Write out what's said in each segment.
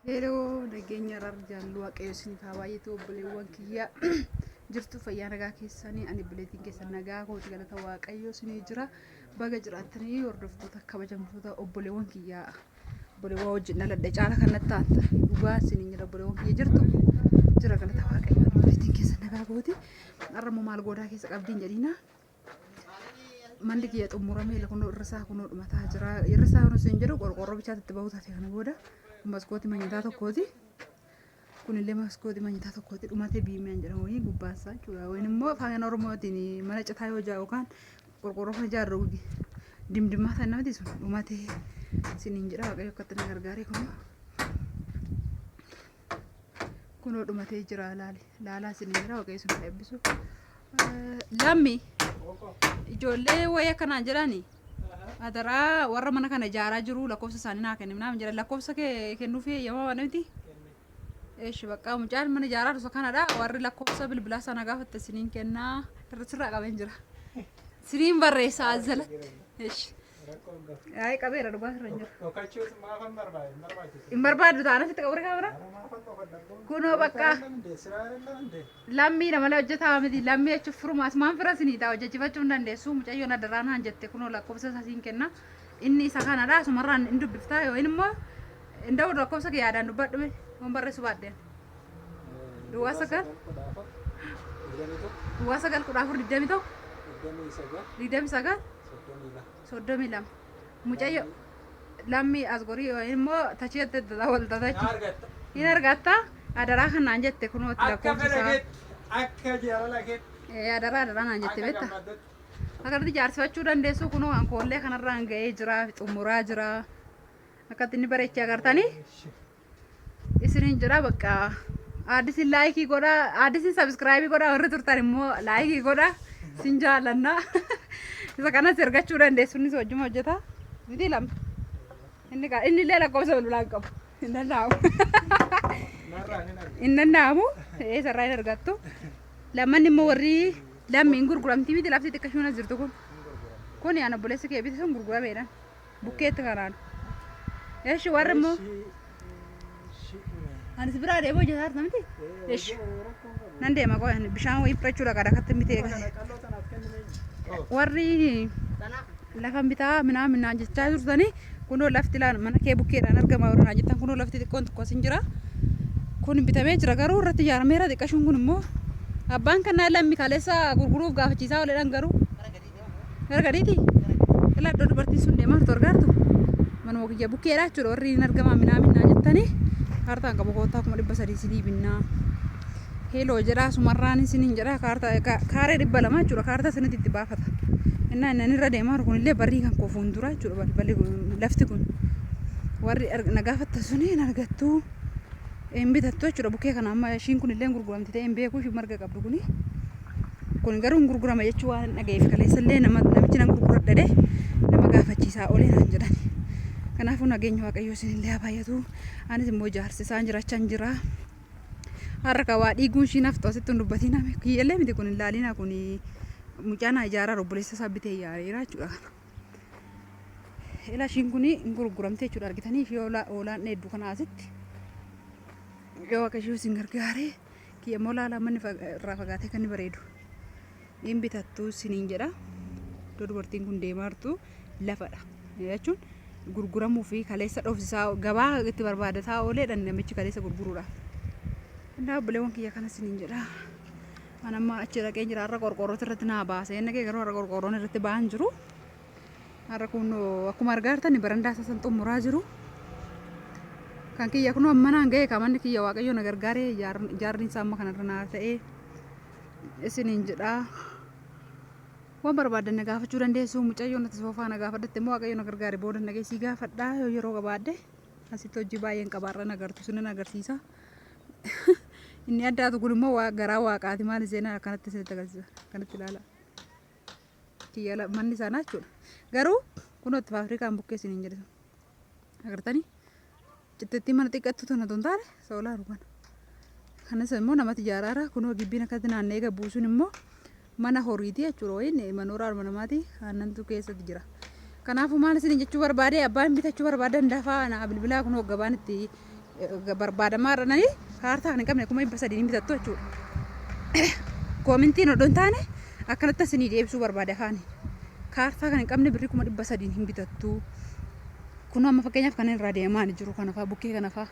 Heloo nageenya araarri jaalalli waaqayyo isiniif haa baay'atu obboleewwan kiyya jirtu fayyaa nagaa keessanii ani obboleettiin keessan nagaa kooti galata waaqayyo isinii jira baga jiraattanii hordoftoota kabajamtoota obboleewwan kiyya obboleewwan wajjin dhaladhe caala kan natti taanta dhugaa isiniin jira obboleewwan kiyya jirtu jira galata waaqayyo ani obboleettiin keessan nagaa kooti har'a immoo maal goodaa keessa qabdiin jedhiina Manni kiyya xumuramee kunoo irra isaa kunoo dhumataa jira. Irra isaa kunoo isin jedhu qorqoorroo bichaatti itti bahuu taate kana booda kun maskootii manyataa tokkooti. Kunillee maskootii manyataa tokkooti dhumatee biimeen jedhamu wayii gubbaan isaa jechuudha. Wayin immoo afaan Oromootiin mana citaa yoo ijaaru yookaan qorqoorroo kan ijaarru dimdimmaa sana namatti sun dhumatee isiniin jedha waaqayyo akkatti na gargaaree kunoo. Kunoo dhumatee jira laali. Laalaa isin jira waaqayyo isin haa eebbisu. Lammi ijoollee wayii akkanaan jedhani adaraa warra mana kana ijaaraa jiru lakkoofsa isaanii naa kenni naam jedhan lakkoofsa kee kennuufii eeyyamaa waan miti. Eeshi bakka mucaan mana ijaaraa dhusa kanadha warri lakkoofsa bilbilaa sana gaafatte isiniin kennaa irra sirraa qabeen jira. Isiniin barreessa as jalatti. Eeshi. Rakkoon qabu. Ayi qabeera dhugaa sirra hin jiru. Dhokachuus maafan barbaade hin barbaachisu. Hin barbaaddu taana sitti qabure kaamera. Nama maafan dhokadha kun. Kunoo bakka Siraa danda'amte. lammii nama malee hojjetaa miti lammii jechuun firumaas maan fira isinii ta'a hojjechifachuu hin dandeessu mucayyoon adaraan haan jette kunoo lakkoofsa isaa siin kenna inni isa kanadha asumarraan hin dubbiftaa yoo inni immoo hin da'u lakkoofsa kee yaadaan dubbadhu mee waan barreessu baadheen Duwwaa 9. 14 21 duwwaa 9 14 21 29 29 32. 32 mucayyo lammii as gorii immoo tacheetti wal tatachi Argatta. hin argatta adaraa kanaan jette kunooti Akka lakkoofsa fedha isaa keetti, akka jaalala keetti, Ee, adaraa adaraa naan jette akka beekta gammaddutti. akkanatti jaarsifachuu dandeessu kunoo kan koollee kanarraan ga'ee jira xumuraa jira akkatti inni bareechee agartanii isiniin jira bakka addisiin laayikii godha addisiin sabiskiraayibii godha warri turtan immoo laayikii godha isin jaallanna isa kanas ergachuu dandeessu innis wajjuma hojjeta miti lama inni kaa inni illee lakkoofsa bilbilaa hin qabu hin danda'amu Narraa hin argatu. hin danda'amu eessarraa hin argattu lammanni immoo warri lammiin gurguramtii miti lafti xiqqashuun as jirtu kun kun yaan obboleessi kee bite sun gurgurameedha Bukkeetti kanaan. Eshi warri immoo ani si biraa deemuu hojjetaa jirta miti? Eshi nan deema qoy ani bishaan wayii fudhachuu dhaqa dhakatti bitee gale. Warri lafa bitaa minaa minaa jechaa turtanii kunoo lafti laan mana kee bukkeedhaan argama warra naa jettan kunoo lafti xiqqoon tokko asin jira. Kun bitamee jira garuu irratti ijaarameera xiqqashuun kun immoo abbaan kannaa lammi kaleessa gurguruuf gaafachiisaa ooledhaan garuu. Gara gadiiti? Ilaa iddoo dubartiin sun deemaa jirtu argaartu? Manuma kiyya bukkeedha jechuudha warri hin argamaa minaa minnaa jettanii kaartaan qabu koottaa 300,000 isinii binnaa. Heloo jedhaa sumarraan isiniin jedhaa kaartaa kaaree 200 jechuudha kaartaa isinitti itti baafata. Innaa inni irra deemaa jiru kunillee barrii kan koo fuuldura jechuudha balballi kun lafti kun warri na gaafattan suni hin argattu hin bitattu jechuudha bukkee kana amma ishiin kunillee gurguramti ta'ee hin beeku ishiin marga qabdu kuni. Kun garuu hin gurgurama jechuu waan hin dhagayeef kaleessa illee nama namichi nan gurguradha jedhee nama gaafachiisaa oolee naan jedhan. Kanaafuu nageenya Waaqayyoo isinillee haa baay'atu. Anis immoo jaarsisaan jiraachaa hin jira. Har'a ka waa dhiiguun ishii naftu asitti hin dubbatiin hame. Kiyyallee miti kun hin laalina kun mucaa naa ijaaraa obboleessa isaa bitee ijaareera jechuudha kana. Ila ishiin kun hin gurguramte jechuudha argitanii ishee hoolaan dheeddu kana asitti. Yoo Waaqayyo isin gargaaree. Kiyya immoo laalaa manni irraa fagaatee kan inni bareedu. Hin bitattu isiniin jedha. Iddoo dubartiin kun deemaa jirtu lafadha. Jechuun gurguramuu fi kaleessa dhoofsisaa gabaa itti barbaadataa ooleedha namichi kaleessa gurguruudhaaf. Innaa obboleewwan kiyya kana isiniin jedha. An amma achi dhaqee jira har'a qorqoorrootu irratti naa baase. Inni kee garuu har'a qorqoorroon irratti ba'an jiru. Har'a kun akkuma argaa jirtan barandaa isaa san xumuraa jiru. Kan kiyya kun amma naan ga'e kan manni kiyya waaqayyo na gargaaree ijaarri isaa amma kanarra naa ta'e isiniin jedha. Waan barbaadan na gaafachuu dandeessu mucayyoon ati soofaa na gaafadhatte immoo waaqayyo na gargaare booda na geessii gaafadha yoo yeroo qabaadhe asitti hojii baay'een qabaarra na agartu sinan agarsiisa. Inni addaatu kun immoo garaa waaqaati maali seenaa akkanatti isinitti agarsiisa akkanatti ilaala. Kiyya manni isaanaa jechuudha. Garuu kunootti faafrikaan bukkee isiniin jedhe sun. Agartanii? Cittittii mana xiqqattu tana tun taane soolaaru kana. Kanas immoo namatti ijaaraara. Kunoo gibbiin akkatti naanna'ee gad buusuun immoo mana horiiti jechuudha. Wayiin manooraa ilma namaati aannantu keessatti jira. Kanaafuu maal isiniin jechuu barbaade abbaan bitachuu barbaadan dafaa naa bilbilaa kunoo gabaan itti Barbaadamaa irra kaartaa kan hin qabne 300,000 hin bitattu jechuudha. Koomintiin odoo hin taane akkanatti isinii deebisuu barbaade afaaniin. Kaartaa kan hin qabne birrii 300,000 hin bitattu. Kunoo amma fakkeenyaaf kan irraa deemaa jiru kana fa'aa, bukkee kana fa'aa,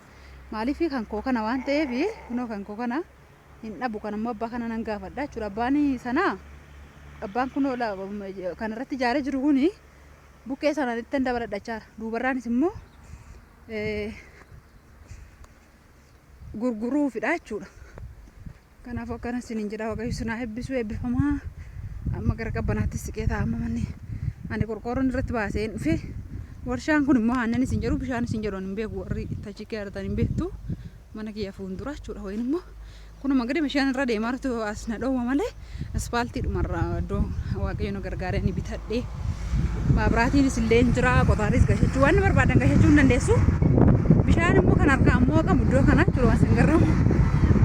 maaliif kan koo kana waan ta'eef, kunoo kan koo kana hin dhabu. Kan ammoo abbaa kana nan gaafadha jechuudha. Abbaan sanaa, abbaan kunoo kan irratti ijaaree jiru kuni, bukkee sanaan ittiin dabaladha jechaadha. Duubarraanis immoo gurguruufidha jechuudha. Kanaafuu akkana isiniin jedha. Waaqayyo isin haa eebbisu, eebbifamaa. Amma gara qabbanaatti siqee ta'a. Amma manni ani qorqoorroon irratti baasee hin dhufe. Warshaan kun immoo aannan isin jedhu, bishaan isin jedhu, ani hin beeku. Warri tachikee argatan hin beektu. Mana kiyya fuuldura jechuudha. Wayin immoo kunuma gadi bishaan irra deemaa jirtu as na dhoowwa malee ispaaltiidhumarra iddoo Waaqayyo nu gargaaree ni bitadhe. Maabiraatiinis illee hin jira, qotaaris gashachuu, waan barbaadan gashachuu hin dandeessu. Bishaan immoo kan harkaa ammoo qabu iddoo kana jechuudha, waan isin garramu.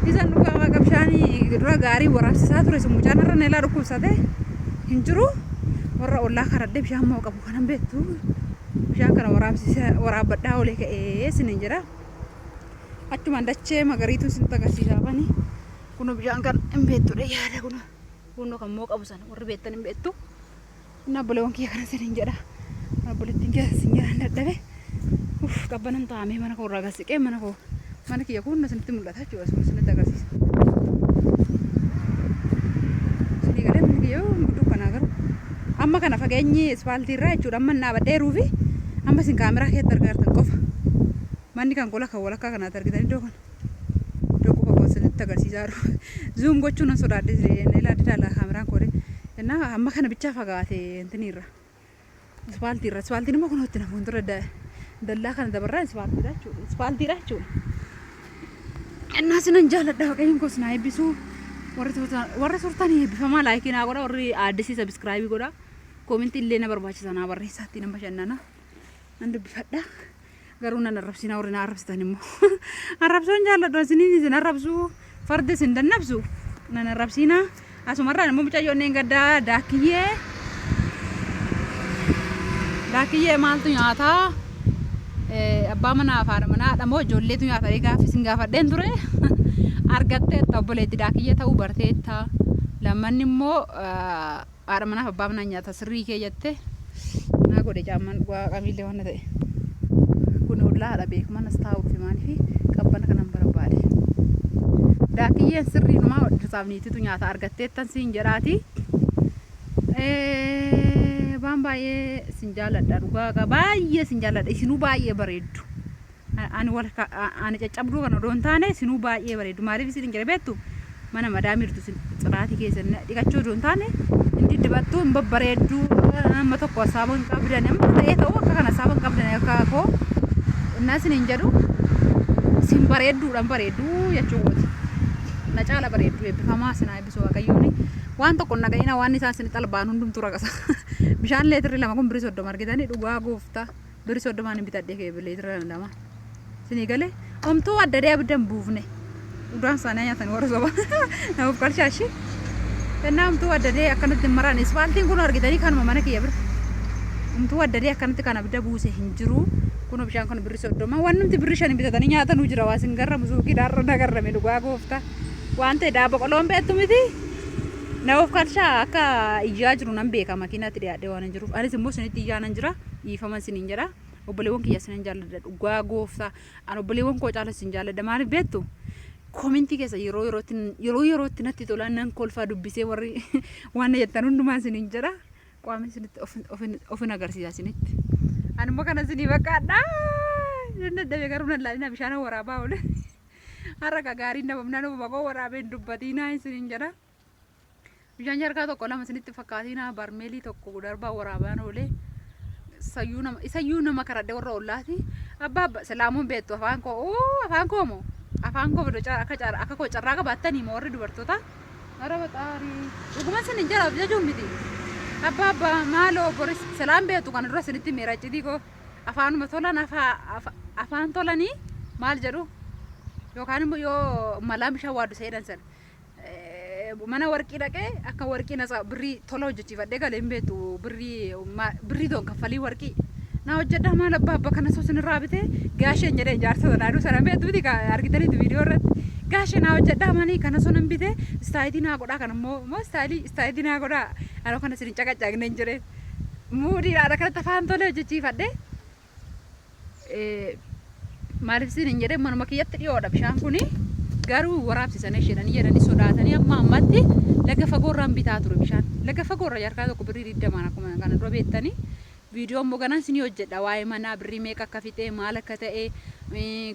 Isan dhugaa Waaqa, bishaan dura gaarii waraabsisaa ture sun mucaan irra neelaa dhukkubsate hin jiru. Warra ollaa karadhee bishaan moo qabu kanan beektu. Bishaan kana waraabsisa waraabbadhaa olee ka'ee isiniin jedha. Achumaan dachee magariituu isinitti agarsiisaa bani. Kunoo bishaan kan hin beektudha yaada kunoo. Kunoo kan moo qabu sana warri beektan hin beektu. Inni obboleewwan kiyya kana isiniin jedha. Obboleettiin kiyya isin jedhan dadhabe. Uff, qabbanan taa'amee mana koo irraa gad siqee, mana koo, mana kiyya kun isinitti mul'ata jechuudha. Sun isinitti agarsiisa. Isinii galee manni kiyya dukkanaa garuu. Amma kana fageenyi ispaaltii irraa jechuudha. Amma inni dhaabadheeruu fi amma isin kaameraa keessatti argaa jirtan qofa. Manni kan kola kan walakkaa kanaatti argitan iddoo kana. Iddoo quba koo isinitti agarsiisaa jiru. Zoom gochuu nan sodaadhe, ilaa didaa kaameraan koo. Innaa amma kana bichaa fagaate intiniirra. Ispaaltiirra. Ispaaltiin immoo kunoo itti na fuuldura dallaa kana dabarraa ispaaltiidha jechuudha. Ispaaltiidha jechuudha. Innaa sinan jaaladha, Waaqayyoon koos naa eebbisuu. Warri turtanii eebbifamaa, like naa godha, warri aaddisii subscribe godha. Comment illee na barbaachisa, naa barreessaatti nan bashannana. Nan dubbifadha. Garuu nan arrabsinaa, warri na arrabsitan immoo. Arrabsoon jaalladhu, isiniin isin arrabsuu, fardi isin dannabsu, nan arrabsinaa. Asumarraan immoo mucayyoon gaddaa daakiyyee. Daakiyyee maaltu nyaataa? Abbaa manaa fi haadha manaa moo ijoolleetu nyaata gaaffii isin gaafadheen ture. Argatteetta, obboleetti daakiyyee ta'uu barteetta. Lammanni immoo haadha manaa fi abbaa manaa nyaata sirrii kee jette. Naa godhe caammaan dhugaa qamiillee waan ta'e. Kun ollaadha beeku, manas taa'uu dhufe, maaliif qabbana kanan barbaade. Daakiyyeen sirriinumaa dhirsaaf niititu nyaata, argatteettan siin jedhaati. Waan baay'ee isin jaalladha, dhugaa baay'ee isin jaalladha, isinuu baay'ee bareeddu. Ani wal ani caccabduu kana odoo hin taane isinuu baay'ee bareeddu. Maaliif isin jedhe beektu? Mana madaamii jirtu isin, tsiraatii keessan dhiqachuu odoo hin taane hin diddibattu, hin babbareeddu. Amma tokko hasaaba hin qabdan, amma ta'ee ta'uu akka kana hasaaba hin qabdan akka koo. Innaa isin hin jedhu, isin bareedduudhaan bareedduu jechuu kooti. Na caala bareeddu, eebbifamaa, isin haa eebbisu Waaqayyooni. Waan tokko hin dhaga'ina, waan isaan isin xalbaan hundumtuu raqasa. Bishaan leetirri 2 kun birrii 30 argitanii, dhugaa gooftaa, birrii 30n hin bitadhee ka'e leetira 2. Isinii galee omtuu adda adee abidda hin buufne. Udaan isaanii nyaatan warra soba. Namaaf qarshaa ishee. Kennaa omtuu adda adee akkanatti hin maraan. Ispaaltiin kun argitanii kanuma mana kiyya bira. Omtuu adda adee akkanatti kan abidda buuse hin jiru. Kun bishaan kun birrii 30. Waan nuti birrii 5 bitatanii nyaatanuu jira. Waa isin garramu suuqii daarra na garrame, dhugaa gooftaa. Waan ta'e daaba qoloon beektu miti. Namaaf qarshaa akka iyyaa jiru nan beeka, makiinaatti dhiyaadhee waan hin jiruuf. Anis immoo isinitti iyyaa nan jira. Dhiifama isiniin jedha. Obboleewwan kiyya, isinan jaalladha, dhugaa gooftaa. Ani obboleewwan koo caala isin jaalladha. Maaliif beektu? Comment keessa yeroo yerootti, yeroo yerootti natti tola, nan kolfaa dubbisee, warri waan na jettan hundumaa isiniin jedha. Qaamni isinitti ofin agarsiisa isinitti. Ani immoo kana isinii bakkaadha. Nan dadhabe garuu, nan laalina, bishaan waraabaa oole. Har'a ka gaariin dhabamnaan ofuma koo waraabee hin dubbatiinaa isiniin jedha. Bishaan jarkaa tokko lama isinitti fakkaatinaa, barmeelii tokko darbaa waraabaan oolee. Sayyuu nama isayyuu nama karadhe warra ollaati. Abbaa abba silaamuun beektu afaan koo, uu afaan koo moo afaan koo bidoo akka akka koo carraa qabaattanii moo warri dubartoota. Ara baxaarii dhuguma isin hin jala of jajuun miti. Abbaa abbaa maaloo boris silaan beektu kana dura isinitti miira iccitii koo, afaanuma tolan, afaan tolanii maal jedhu, yookaan immoo yoo malaa bishaan waaddu seedhan sana. Mana warqii dhaqee akka warqii nasa birrii tola hojjechiifadhee galee hin beektu, birrii birrii doon kaffalii warqii Naa hojjedhaa maal abbaa abbaa kana soo sinirraa bitee gaasheen jedhee jaarsa sanaa sana beektu miti argitaniitu viidiyoo irratti. Gaashee naa hojjedhaa manii kana soo nan bitee istaayitii naa godhaa kana immoo immoo istaayilii istaayitii naa godhaa anoo kana isin caqacaaqneen jedhee. Muudiidhaan akkanatti afaan tolee hojjechiifadhe. Maaliif isin hin jedhee manuma kiyyatti dhiyoodha bishaan kuni garuu waraabsisan jedhanii jedhanii sodaatanii amma ammatti laga fagoorraan bitaa ture bishaan. Laga fagoorra jaarkaa tokko birrii 20 akkuma kana dura beektanii. Viidiyoo immoo ganaan isinii hojjedha waa'ee manaa birrii meeqa akka fixee maal akka ta'e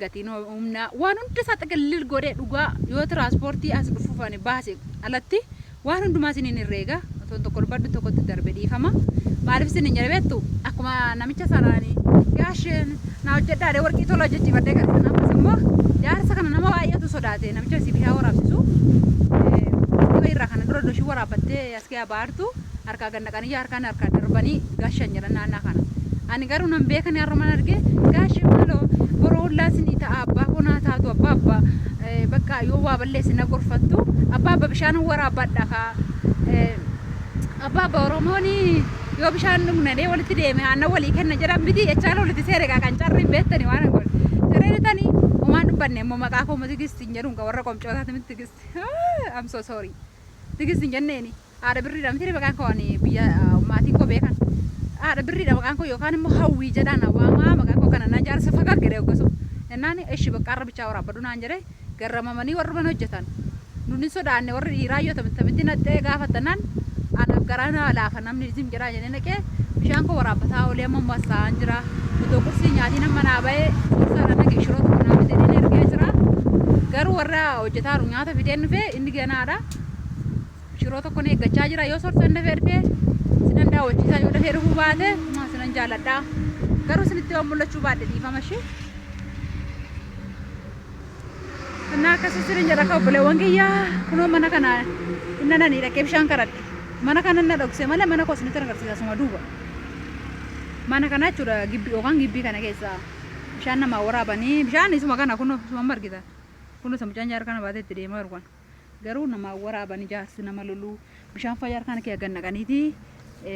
gatiin humnaa waan hunda isaa xaqillil godhee dhugaa yoo tiraanspoortii as dhufuuf ani baase alatti waan hundumaa isiniin herreega otoon tokko dubbadhu tokkotti darbe dhiifama. Maaliif isiniin jedhe beektu akkuma namicha sanaani gaasheen naa hojjedhaa jedhee warqii tola hojjechiifadhee kan sana ammas immoo jaarsa kana nama baay'eetu sodaate namicha si bishaan waraabsisu. Dhibee irraa kana dura doshii waraabbattee as kee abaartu harkaa gad naqanii harkaan harkaa darbanii gashan jedhan naannaa kana. Ani garuu nan beekani har'uman arge gaashee maaloo boroo ollaa isinii ta'a abbaa koo naa taatu abbaa abbaa bakka yoo waa balleesse na gorfattu abbaa abbaa bishaan waraabbadha kaa abbaa abbaa Oromoon yoo bishaan dhugnadee walitti deeme aannan walii kenna jedhan miti jechaan walitti seere kaa kan carri hin beektani waan hin godhe. Sareen tani homaan dubbanne immoo maqaa koo Tigist hin jedhuun kan warra qomcootaati miti Tigist. I'm so sorry. Tigist hin jenneeni. Haadha birriidha miti maqaan koo ani biyya maatiin koo beekan. Haadha birriidha maqaan koo yookaan immoo hawwii jedhaan waamaa maqaan koo kana na jaarsa fagaag jedhee hoggasu. Jennaan eshi bakka arra bichaa waraabbadhu naan jedhee garramamanii warri mana hojjetan. Nun hin sodaanne warri dhiiraa yoo tamitti naqxee gaafattannaan anaaf garaa naa laafa namni zim jedhaa jedhee naqee bishaan koo waraabbataa oolee amma immoo as taa'aan jira. Otoo qursii nyaatiin amma naa ba'ee sorsaadhaan naqee shiroo tokko naa bitee ergee jira. Garuu warra hojjetaaru nyaata fideen dhufee inni ganaadha. Shiroo tokkon eeggachaa jira. Yoo sorsaan dafee dhufee sinan daawwachiisaa yoo dafee dhufuu baate sinan jaalladha. Garuu isinitti waan mul'achuu baadhe dhiifama ishee. Innaa akkasii isinin jedha akka obboleewwan kiyyaa kunoo mana kana inna nanii dhaqee bishaan kadhadhe. Mana kana na dhokse malee mana koo isinitti agarsiisa asuma duuba. Mana kana jechuudha gibbii yookaan gibbii kana keessa bishaan namaa waraabanii bishaan isuma kana kunoo isuma amma argitan. Kunoo isa mucaan jaarkaana baatee itti deemaa jiru kana. Garuu namaa waraaban jaarsi nama loluu bishaan faa jaarkaana kee gad naqaniiti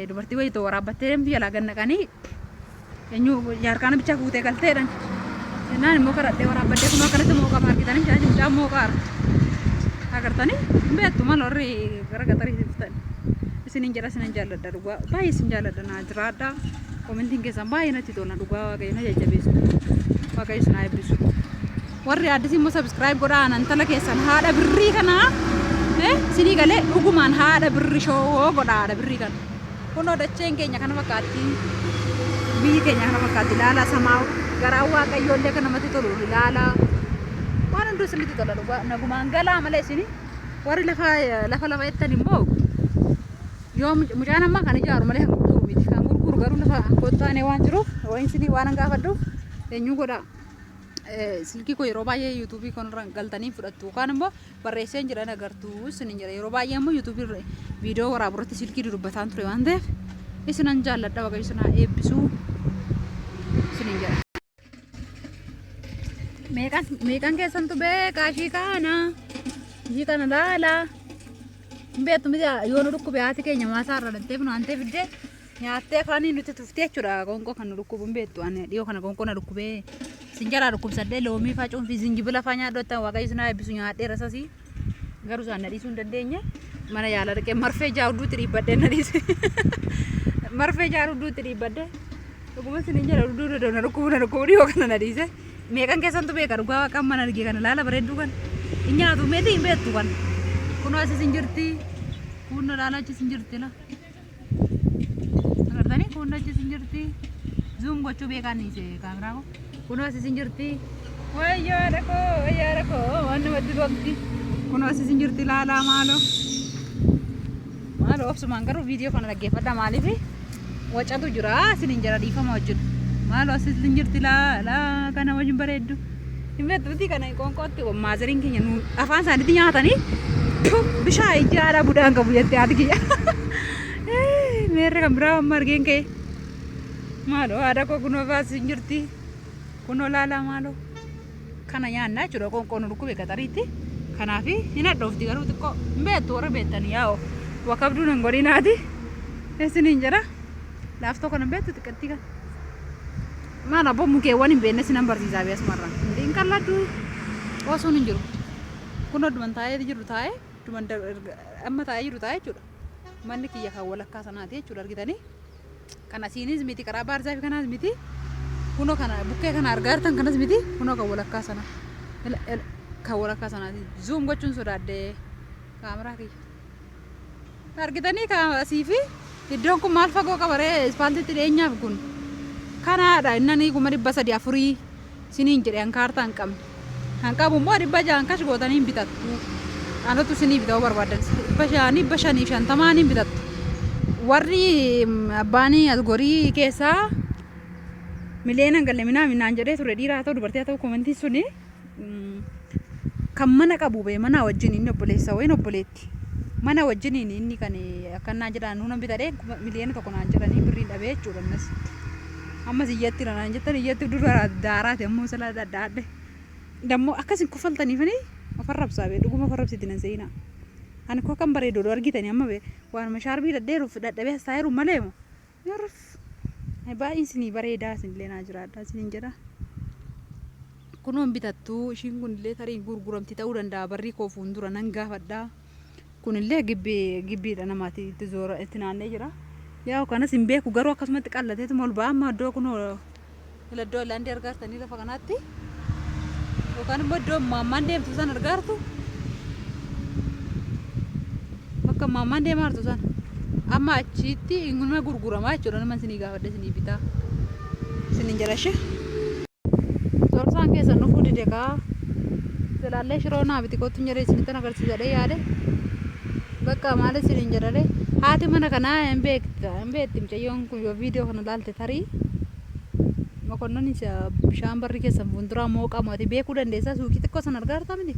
dubartii wayii too waraabbattee deemtu jalaa gad naqanii eenyu jaarkaana bichaa fuutee galteedhan. Jennaan immoo karadhee waraabbadhee kunoo akkanatti mooqama argitanii bishaan mucaan mooqaara. Agartanii hin beektu maal warri gara gaxarii dhuftan. Isinin jedha isinan jaalladha dhugaa baay'ee isin jaalladha naa jiraadha. Komentiin keessan baay'ee natti tola dhugaa waaqayyo na jajjabeessu. Waaqayyo isin haa eebbisu. Warri addis immoo subscribe godhaa ana intala keessan haadha birrii kana sinii galee dhugumaan haadha birri showoo godhaa haadha birrii kana. Kunoo dacheen keenya kana fakkaatti. Biyyi keenya kana fakkaatti ilaalaa samaa garaan waaqayyoo illee kan namatti tolu ilaalaa. Waan hunduu isinitti tola dhugaa nagumaan galaa malee isini warri lafa lafa lafa jettan immoo yoo mucaan ammaa kan ijaaru malee kan gurguru miti kan gurguru garuu lafa kottaanee waan jiruuf wayin isinii waan gaafadhuuf eenyu godhaa. Silkii koo yeroo baay'ee yuutuubii kanarra galtanii fudhattu yookaan immoo barreesseen jira agartu isinin jira yeroo baay'ee immoo yuutuubii irra viidiyoo waraabu irratti silkii dudubbataan ture waan ta'eef isinan jaalladha waaqayyo isin haa eebbisu isinin jedha. Meeqan meeqan keessantu beekaa ishii kana ishii kana laalaa hin beektu miti yoo nu dhukkube haati keenya maasaa irra dhattee funaantee fiddee Nyaattee afaanii nutti tuftee jechuudha qoonqoo kan nu dhukkubu hin beektu ani dhiyoo kana qoonqoo na dhukkubee sin jalaa dhukkubsadhee loomii faa cuunfii zinjibila faa nyaadhu jettan waaqayyo sin haa eebbisu nyaadheera sasii garuu isaan na dhiisuu hin dandeenye mana yaala dhaqee marfee jaarduutti dhiibbadhee na dhiise marfee jaarduutti dhiibbadhee dhuguma sin hin jedha duduu duduu na dhukkubu na dhukkubu dhiyoo kana na dhiise meeqan keessantu beeka dhugaa waaqaan mana argee kana laala bareedduu kana hin nyaatu meetii hin beektu kana kunoo asis hin jirti kunoo laala achis hin jirti la. Agartanii kun achi isin jirti. Zoom gochuu beekaan dhiise kaameraa koo. Kunoo as isin jirti. Wayyoo haadha koo wayyoo haadha koo waan namatti tolti. Kunoo as isin jirti laalaa maaloo. Maaloo obsumaan garuu viidiyoo kana dhaggeeffadha maaliif wacatu jira isinin jira dhiifama wajjin. Maaloo as isin jirti laalaa kana wajjin bareeddu. Hin beektu miti kana qoonqootti maazariin keenya nu afaan isaaniitti nyaatanii bishaan ijaaraa budaan qabu jettee haati kiyya. Meerre kan biraa amma argeen ka'e. Maaloo haadha koo kunoo baas hin jirti. Kunoo laalaa maaloo. Kana nyaannaa jechuudha qoonqoo nu dhukkube qaxariitti. Kanaaf hin hadhoofti garuu xiqqoo hin beektu warra beektan yaa'u. Wakabduun hin godhinaati. Isiniin jedha. Laaftoo kana hin beektu xiqqattii kana. Maal abboo mukeewwan hin beekne sinan barsiisaa bee asumarraan. Hindi hin qalladdu qosuun hin jiru. Kunoo duman taa'ee jiru taa'ee duman amma taa'ee jiru taa'ee jechuudha. Manni kiyya kan walakkaa sanaati jechuudha argitanii. Kan asiinis miti karaa baarzaafi kanaas miti. Kunoo kana bukkee kana argaa jirtan kanas miti. Kunoo kan walakkaa sana. Kan walakkaa sanaati. Zoom gochuun sodaadde kaameraa kiyya. Argitanii asii fi iddoon kun maal fagoo qaba ree ispaaltitti dhiyeenyaaf kun. Kanaadha innanii 300,000 afurii siniin jedhe an kaartaa hin qabne. Kan qabu immoo 600n kash gootanii hin bitattu. Anatu sinii bita'uu barbaadan 600 550n hin bitattu. Warri abbaan asgorii keessaa miliyoona hin galle minaa minaan jedhee ture dhiira haa ta'u dubartii haa ta'u komentiin suni kan mana qabu bee mana wajjin inni obboleessa wayin obboleetti. Mana wajjiniin inni kan akkannaa jedhaan nuuna bitadhee 1,000,000 naan jedhanii birriin dhabee jechuudha innis. Ammas iyyatti naan jettan iyyatti dura daaraati ammoo sila dhadhaadhe. Dammoo akkas hin kofaltaniifini of arrabsaa bee dhuguma of arrabsiti nan se'inaa. Ani koo akkam bareedu odoo argitanii amma bee waanuma shaarbii hidhadheeruuf dadhabee as taa'eeru malee moo. Yarf. Baay'een isinii bareedaa isinillee naa jiraadha isiniin jedha. Kunoon bitattu ishiin kunillee tarii gurguramti ta'uu danda'a barrii koo fuuldura nan gaafadha. Kunillee gibbii gibbiidha namaati itti zoora itti naannee jira. Yaa kanas hin beeku garuu akkasumatti qallateetuma ol ba'a amma iddoo kunoo iddoo laandii argaartanii lafa kanaatti yookaan immoo iddoo maammaan deemtu san argaartu bakka maammaan deemaa jirtu sana amma achitti inuma gurguramaa jechuudha nama isinii gaafadhe isinii bitaa isiniin jedha ishee. Sorsaan keessan dhufuu dide kaa. Silaallee shiroo naa biti kottu jedhee isinittan agarsiisadhee yaade. Bakka maal isiniin jedhare haati mana kanaa hin beekta hin beekti mucayyoon kun yoo viidiyoo kana laalte tarii mokonnon isa bishaan barri keessan fuulduraa mooqamu ati beekuu dandeessaa suuqii xiqqoo sana argaa jirta miti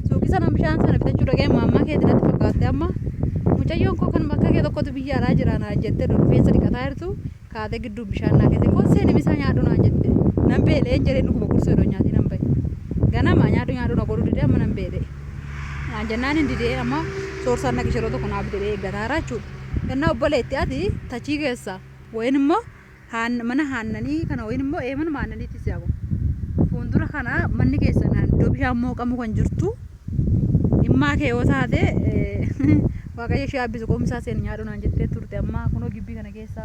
suuqii sana bishaan sana bitachuu dhaqee maammaa keetti natti fakkaatte amma mucayyoon koo kan bakka kee tokkotu biyya alaa jira naa jettee rifeensa dhiqataa jirtu Kaatee gidduun bishaan naa kennite. Koo seeni misaa nyaadhu naan jette. Nan beela'een jedhee dhuguma qursii odoo nyaatii nan bahe. Ganama nyaadhu nyaadhu na godhuu didee amma nan beela'e. Naan jennaan hin didee amma soorsaan dhaqi shiroo tokko naa bitee eeggataara jechuudha. Kennaa obboleetti ati tachii keessa wayin immoo mana haannanii kana wayin immoo ee manuma haannaniitti si hagu. Fuuldura kana manni keessan iddoo bishaan mooqamu kan jirtu dhimmaa kee yoo taate waaqayyo ishee abbisu qoomsaa seeni nyaadhu naan jettee turte amma kunoo gibbii kana keessa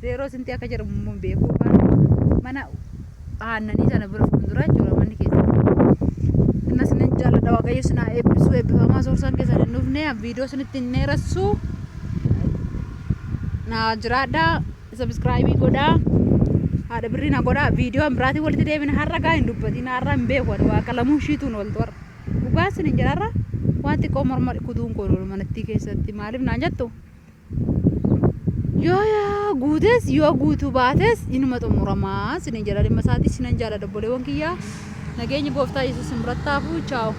zeeroo sinti akka jedhamu immoo hin beeku yookaan mana aannanii sana bira fuuldura jechuudha manni keessa. Innas nan jaalladha waaqayyo isin haa eebbisu eebbifamaa soorsaan keessan hin dhufne viidiyoo isinitti hin dheeressu naa jiraadha sabiskiraayibii godhaa haadha birrii na godhaa viidiyoo biraatiin walitti deebina har'a gaa hin dubbatiin har'a hin beeku ani waaqa lamuu ishiituun oltu har'a dhugaa isin hin jedha har'a waan xiqqoo morma kutuun koo manattii keessatti maaliif naan jettu Yoo yaa guutes yoo guutuu baates inuma xumuramaa isiniin jedha dhimma isaatii isinan jaalladha obboleewwan kiyyaa nageenyi gooftaa yesuus isin biratti haa hafu chaaw.